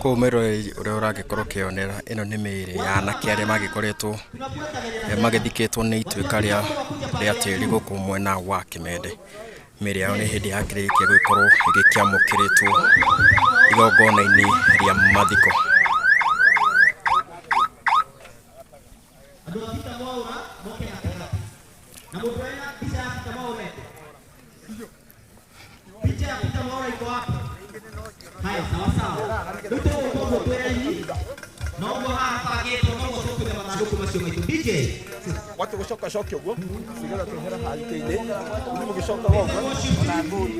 Kũu mwĩroreri ũrĩa ũragĩkorwo ũkĩonera ĩno nĩ mĩĩrĩ ya anake arĩa magĩkoretwo magĩthikĩtwo nĩ ituĩka rĩa tĩri gũkũ mwena wa Kĩmende. Mĩĩrĩ yao nĩ hĩndĩ yakĩrĩkia gũgĩkorwo ĩgĩkĩamũkĩrĩtwo igongona-inĩ rĩa mathiko. Watu gucoka coke uguo cigetha twehera haha itĩ-inĩ ithuĩ mũgĩcokaga ũguo.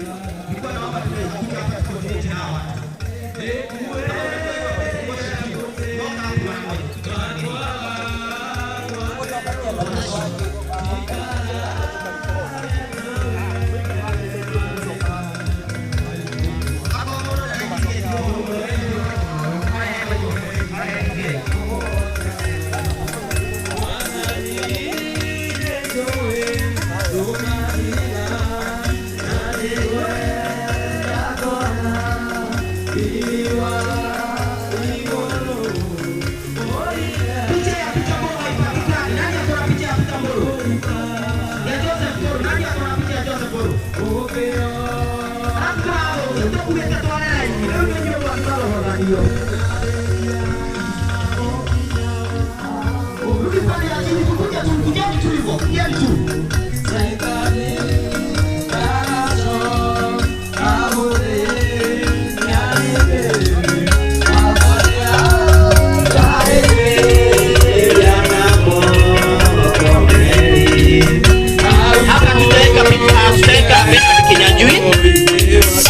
Hapa tutaweka Bernard Kinyanjui.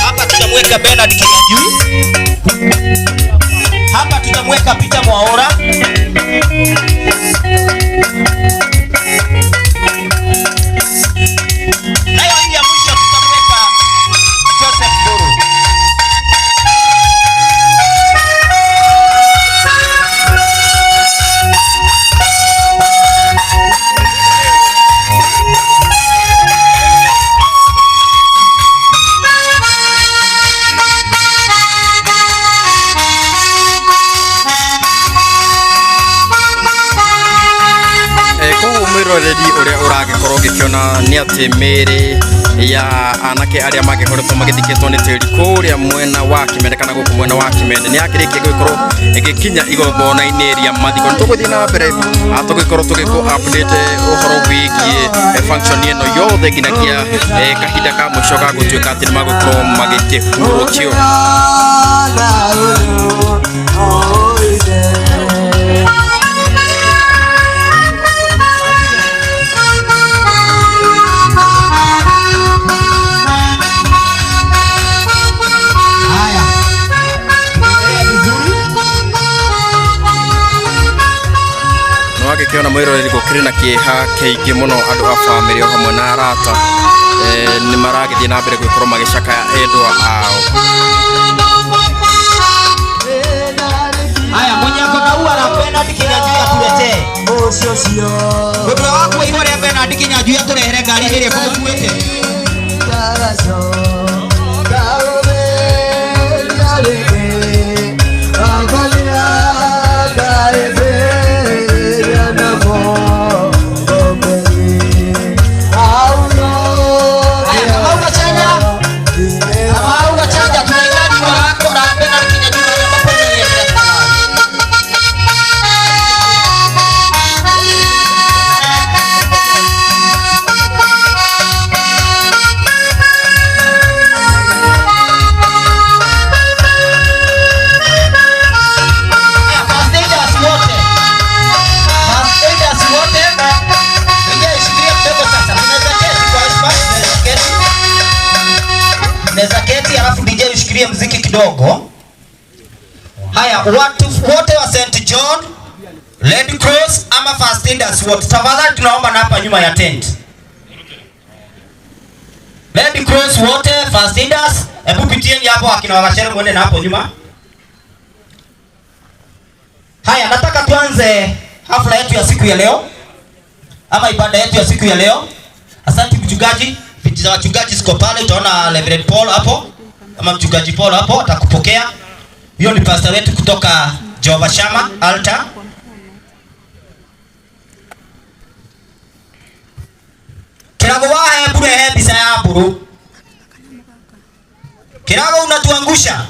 Hapa tutamweka Bernard Kinyanjui. Hapa tutamweka Peter Mwaura. Nayo hii ya mwisho tutamweka Joseph Mburu. Koguo mwĩroreri ũrĩa ũragĩkorwo ũgĩkĩona nĩ atĩ mĩĩrĩ ya anake arĩa magĩkoretwo magĩthikĩtwo nĩ tĩri kũrĩa mwena wa Kĩmende kana gũkũ mwena wa Kĩmende nĩ yakĩrĩkia gũgĩkorwo ĩgĩkinya igongona-inĩ rĩa mathiko. Nĩ tũgũthiĩ na mbere tũgĩkorwo tũgĩkũ update ũhoro wĩgiĩ function ĩno yothe nginyagia kahinda ka mũico ga gũtuĩka atĩ nĩ magũkorwo magĩkĩhurũkio. Nĩwagĩkĩona mwĩroreri gũkĩrĩ na kĩeha kĩingĩ mũno andũ a bamĩrĩ o hamwe na arata nĩ maragĩthiĩ na mbere gũgĩkorwo magĩcakaya endwa ao. Haya, mwenye ako na ua la Bernard Kinyanjui atuletee. Mũndũ ũrĩa wakua ihũa rĩa Bernard Kinyanjui atũrehere ngari ĩrĩa ĩkũmũkuĩte. Haya, Kamau Gachanja. Kamau Gachanja, tunahitaji ua lako la Bernard Kinyanjui mahali ambapo umeliweka. Haya, first aiders wote. First aiders wote. Ingia ishikilie kidogo sasa. Tunaweza keti kwa heshima, tunaweza keti. Tunaweza keti alafu DJ ushikilie mziki kidogo. Haya, watu wote wa St John, Red Cross ama first aiders wote. Tafadhali tunaomba na hapa nyuma ya tent. Red Cross wote, first aiders, hebu pitieni hapo akina Wagachere muende na hapo nyuma. Haya, nataka tuanze hafla yetu ya siku ya leo. ama ibada yetu ya siku ya leo. Asante mchungaji, viti za wachungaji ziko pale, utaona Reverend Paul hapo ama mchungaji Paul hapo atakupokea. Hiyo ni pastor wetu kutoka Jehova Shama Altar. Kirago wahe bure he mbica ya mburu. Kirago unatuangusha.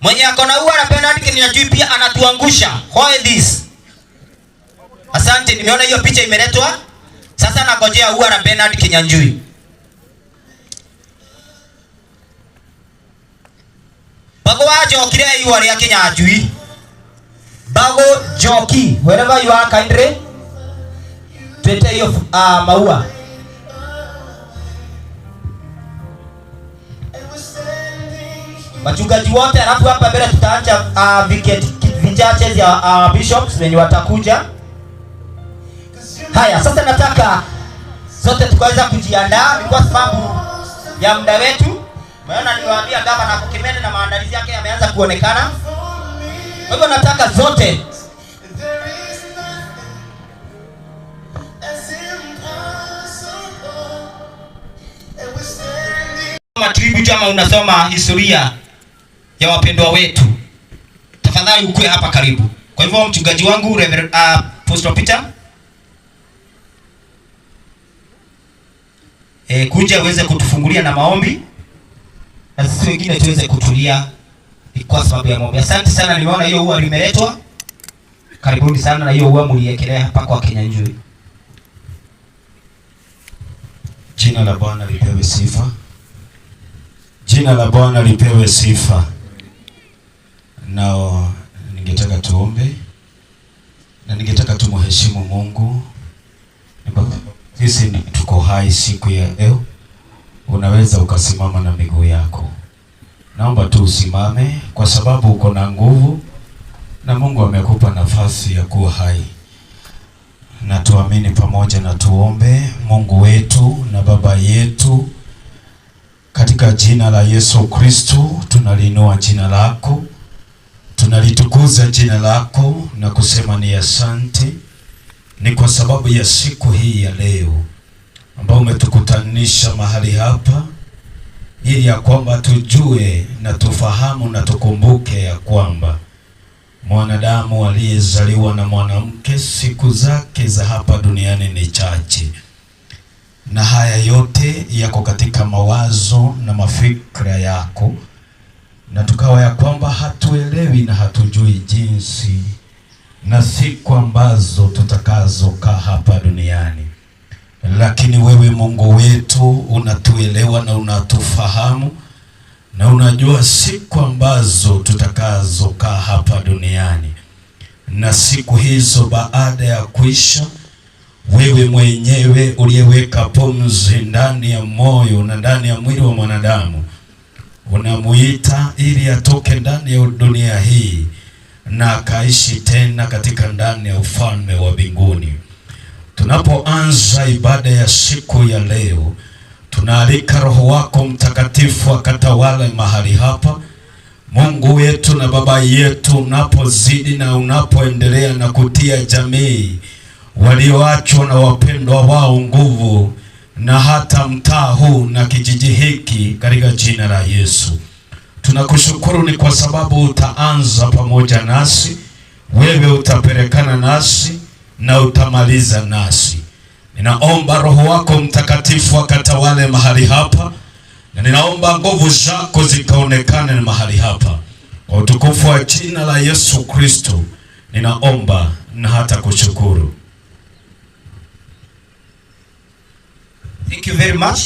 Mwenye ako na ua na Bernard Kinyanjui pia anatuangusha. Why this? Asante, nimeona hiyo picha imeletwa. Sasa nangojea ua na Bernard Kinyanjui. Bago wa Njoki rĩa iua rĩa Kinyanjui. Bago Njoki, wherever you are kindly, tuete hiyo maua. Wachungaji wote, alafu hapa mbele tutaacha viketi vichache vya bishops wenye watakuja. Haya, sasa nataka sote tukaweza kujiandaa kwa sababu ya muda wetu. Maana niliwaambia gavana ako Kimende na maandalizi yake yameanza kuonekana. Kwa hivyo nataka zote tribute ama unasoma historia ya wapendwa wetu, tafadhali ukue hapa karibu. Kwa hivyo mchungaji wangu Reverend Apostle Peter, kuja uweze kutufungulia na maombi na sisi wengine tuweze kutulia kwa sababu ya maombi. Asante sana, nimeona hiyo ua limeletwa. Karibuni sana na hiyo ua mliekelea hapa kwa Kinyanjui. Jina la Bwana lipewe sifa. Jina la Bwana lipewe sifa. Nao ningetaka tuombe na ningetaka tumheshimu Mungu. Sisi tuko hai siku ya leo. Unaweza ukasimama na miguu yako. Naomba tu usimame kwa sababu uko na nguvu na Mungu amekupa nafasi ya kuwa hai. Na tuamini pamoja na tuombe. Mungu wetu na Baba yetu, katika jina la Yesu Kristo tunaliinua jina lako, tunalitukuza jina lako na kusema ni asante. Ni kwa sababu ya siku hii ya leo ambao umetukutanisha mahali hapa, ili ya kwamba tujue na tufahamu na tukumbuke ya kwamba mwanadamu aliyezaliwa na mwanamke siku zake za hapa duniani ni chache, na haya yote yako katika mawazo na mafikra yako, na tukawa ya kwamba hatuelewi na hatujui jinsi na siku ambazo tutakazokaa hapa duniani. Lakini wewe Mungu wetu unatuelewa na unatufahamu na unajua siku ambazo tutakazokaa hapa duniani, na siku hizo baada ya kuisha, wewe mwenyewe uliyeweka pumzi ndani ya moyo na ndani ya mwili wa mwanadamu unamuita ili atoke ndani ya dunia hii na akaishi tena katika ndani ya ufalme wa mbinguni. Tunapoanza ibada ya siku ya leo, tunaalika Roho wako Mtakatifu akatawale mahali hapa. Mungu wetu na Baba yetu, unapozidi na unapoendelea na kutia jamii walioachwa na wapendwa wao nguvu, na hata mtaa huu na kijiji hiki, katika jina la Yesu tunakushukuru. Ni kwa sababu utaanza pamoja nasi, wewe utapelekana nasi na utamaliza nasi. Ninaomba Roho wako Mtakatifu akatawale mahali hapa, na ninaomba nguvu zako zikaonekane mahali hapa. Kwa utukufu wa jina la Yesu Kristo ninaomba na hata kushukuru. Thank you very much.